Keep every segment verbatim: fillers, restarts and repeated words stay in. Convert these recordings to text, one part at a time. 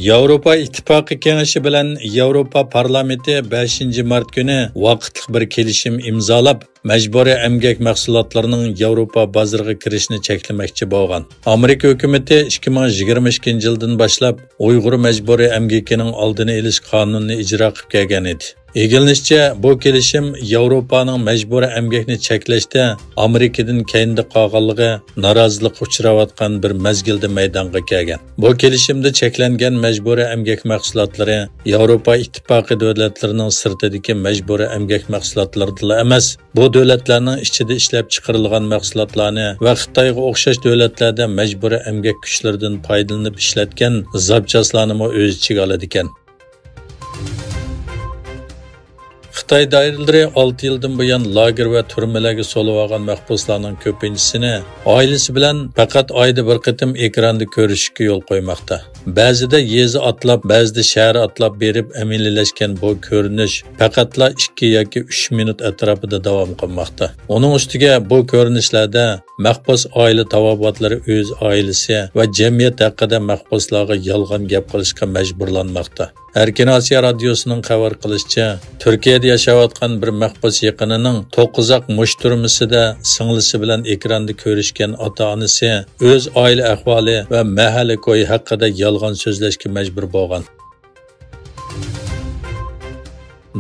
ياۋروپا ئىتتىپاقى كېڭىشى بىلەن ياۋروپا پارلامېنتى بەشىنچى مارت كۈنى ۋاقىتلىق بىر كېلىشىم ئىمزالاپ، مەجبۇرىي ئەمگەك مەھسۇلاتلىرىنىڭ ياۋروپا بازىرىغا كىرىشىنى چەكلىمەكچى بولغان. ئامېرىكا ھۆكۈمىتى ئىككى مىڭ يىگىرمە ئىككىنچى يىلدىن باشلاپ ئۇيغۇر مەجبۇرىي ئەمگىكىنىڭ ئالدىنى ئېلىش قانۇنىنى ئىجرا قىلىپ كەلگەن ئىدى. ئىگىلىنىشىچە، بۇ كېلىشىم ياۋروپانىڭ مەجبۇرىي ئەمگەكنى چەكلەشتە ئامېرىكىدىن كەينىدە قالغانلىقى نارازىلىققا ئۇچراۋاتقان بىر مەزگىلدە مەيدانغا كەلگەن. بۇ كېلىشىمدە چەكلەنگەن مەجبۇرىي ئەمگەك مەھسۇلاتلىرى ياۋروپا ئىتتىپاقى دۆلەتلىرىنىڭ سىرتىدىكى مەجبۇرىي ئەمگەك مەھسۇلاتلىرىدىلا ئەمەس، بۇ دۆلەتلەرنىڭ ئىچىدە ئىشلەپچىقىرىلغان مەھسۇلاتلارنى ۋە خىتايغا ئوخشاش دۆلەتلەردە مەجبۇرىي ئەمگەك كۈچلىرىدىن پايدىلىنىپ ئىشلەتكەن زاپچاسلارنىمۇ ئۆز ئىچىگە ئالىدىكەن. خىتاي دائىرىلىرى ئالتە يىلدىن بۇيان لاگېر ۋە تۈرمىلەرگە سولىۋالغان مەھبۇسلارنىڭ كۆپىنچىسىنى ئائىلىسى بىلەن پەقەت ئايدا بىر قېتىم ئېكراندا كۆرۈشۈشكە يول قويماقتا. بەزىدە يېزا ئاتلاپ، بەزىدە شەھەر ئاتلاپ بېرىپ ئەمەلىيلەشكەن بۇ كۆرۈنۈش پەقەتلا ئىككى ياكى ئۈچ مىنۇت ئەتراپىدا داۋام قىلماقتا. ئۇنىڭ ئۈستىگە بۇ كۆرۈنۈشلەردە مەھبۇس ئائىلە تاۋابىئاتلىرى ئۆز ئائىلىسى ۋە جەمئىيەت ھەققىدە مەھبۇسلارغا يالغان گەپ قىلىشقا مەجبۇرلانماقتا. ئەركىن ئاسىيا رادىيوسىنىڭ خەۋەر قىلىشىچە، تۈركىيەدە ياشاۋاتقان بىر مەھبۇس يېقىنىنىڭ توققۇزاق مۇش تۈرمىسىدە سىڭلىسى بىلەن ئېكراندا كۆرۈشكەن ئاتا-ئانىسى ئۆز ئائىلە ئەھۋالى ۋە مەھەللە كويى ھەققىدە يالغان سۆزلەشكە مەجبۇر بولغان.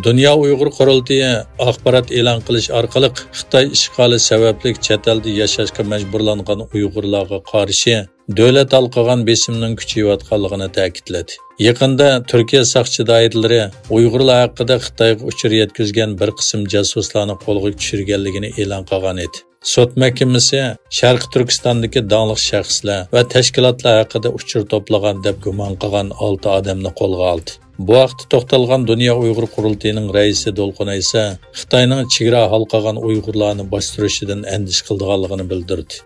دۇنيا ئۇيغۇر قۇرۇلتىيى ئاخبارات ئېلان قىلىش ئارقىلىق خىتاي ئىشغالى سەۋەبلىك چەت ئەلدە ياشاشقا مەجبۇرلانغان ئۇيغۇرلارغا قارشى دۆلەت ھالقىغان بېسىمنىڭ كۈچىيىۋاتقانلىقىنى تەكىتلىدى. يېقىندا تۈركىيە ساقچى دائىرىلىرى ئۇيغۇرلار ھەققىدە خىتايغا ئۇچۇر يەتكۈزگەن بىر قىسىم جاسۇسلارنى قولغا چۈشۈرگەنلىكىنى ئېلان قىلغان ئىدى. سوت مەھكىمىسى شەرقىي تۈركىستاندىكى داڭلىق شەخسلەر ۋە تەشكىلاتلار ھەققىدە ئۇچۇر توپلىغان دەپ گۇمان قىلغان ئالتە ئادەمنى قولغا ئالدى. بۇ ھەقتە توختالغان دۇنيا ئۇيغۇر قۇرۇلتىيىنىڭ رەئىسى دولقۇن ئەيسا خىتاينىڭ چېگرا ھالقىغان ئۇيغۇرلارنى باستۇرۇشىدىن ئەندىشە قىلىدىغانلىقىنى بىلدۈردى.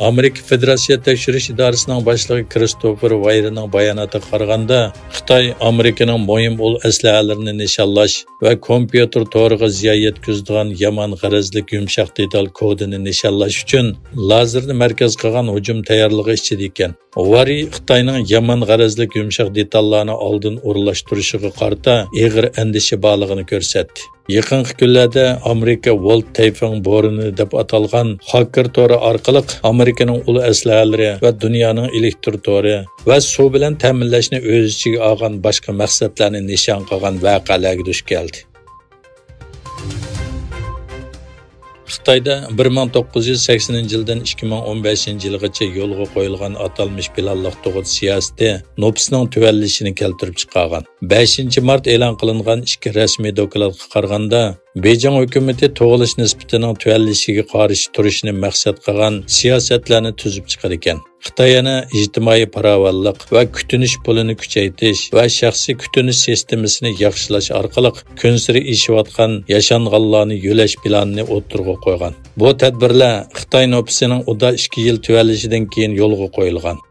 ئامېرىكا فېدېراتسىيە تەكشۈرۈش ئىدارىسىنىڭ باشلىقى كىرىستوفېر ۋايرنىڭ باياناتىغا قارىغاندا، خىتاي ئامېرىكىنىڭ مۇھىم ئۇل ئەسلىھەلىرىنى نىشانلاش ۋە كومپيۇتېر تورىغا زىيان يەتكۈزىدىغان يامان غەرەزلىك يۇمشاق دېتال كودىنى نىشانلاش ئۈچۈن لازېرنى مەركەز قىلغان ھۇجۇم تەييارلىقى ئىچىدىكەن. ۋارى خىتاينىڭ يامان غەرەزلىك يۇمشاق دېتاللارنى ئالدىن ئورۇنلاشتۇرۇشىغا قارىتا ئېغىر ئەندىشە بارلىقىنى كۆرسەتتى. يېقىنقى كۈنلەردە ئامېرىكا ۋولت تەيفېڭ بورىنى دەپ ئاتالغان خاكېر تورى ئارقىلىق ئامېرىكىنىڭ ئۇل ئەسلىھەلىرى ۋە دۇنيانىڭ ئېلېكتر تورى ۋە سۇ بىلەن تەمىنلەشنى ئۆز ئىچىگە ئالغان باشقا مەقسەتلەرنى نىشان قىلغان ۋەقەلەرگە دۇچ كەلدى. خىتايدا بىر مىڭ توققۇز يۈز سەكسىنىنچى يىلدىن ئىككى مىڭ ئون بەشىنچى يىلغىچە يولغا قويۇلغان ئاتالمىش پىلانلىق تۇغۇت سىياسىتى نوپۇسنىڭ تۆۋەنلىشىنى كەلتۈرۈپ چىقارغان. بەشىنچى مارت ئېلان قىلىنغان ئىككى رەسمىي دوكلاتقا قارىغاندا، بېيجىڭ ھۆكۈمىتى تۇغۇلۇش نىسبىتىنىڭ تۆۋەنلىشىگە قارشى تۇرۇشنى مەقسەت قىلغان سىياسەتلەرنى تۈزۈپ چىقىدىكەن. خىتاي يەنە ئىجتىمائىي پاراۋانلىق ۋە كۈتۈنۈش پۇلىنى كۈچەيتىش ۋە شەخسىي كۈتۈنۈش سىستېمىسىنى ياخشىلاش ئارقىلىق كۈنسېرى ئېشىۋاتقان ياشانغانلارنى يۆلەش پىلانىنى ئوتتۇرىغا قويغان. بۇ تەدبىرلەر خىتاي نوپۇسىنىڭ ئۇدا ئىككى يىل تۆۋەنلىشىدىن كېيىن يولغا قويۇلغان.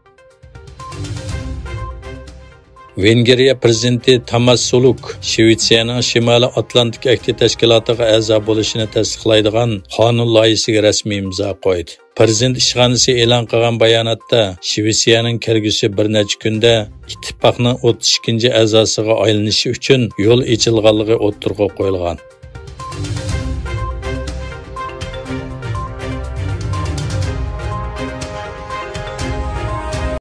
ۋېنگرىيە پىرېزىدېنتى تاماس سولۇك شىۋېتسىيەنىڭ شىمالىي ئاتلانتىك ئەھدى تەشكىلاتىغا ئەزا بولۇشىنى تەستىقلايدىغان قانۇن لايىھىسىگە رەسمىي ئىمزا قويدى. پىرېزىدېنت ئىشخانىسى ئېلان قىلغان باياناتتا، شىۋېتسىيەنىڭ كەلگۈسى بىر نەچچە كۈندە ئىتتىپاقنىڭ ئوتتۇز ئىككىنچى ئەزاسىغا ئايلىنىشى ئۈچۈن يول ئېچىلغانلىقى ئوتتۇرىغا قويۇلغان.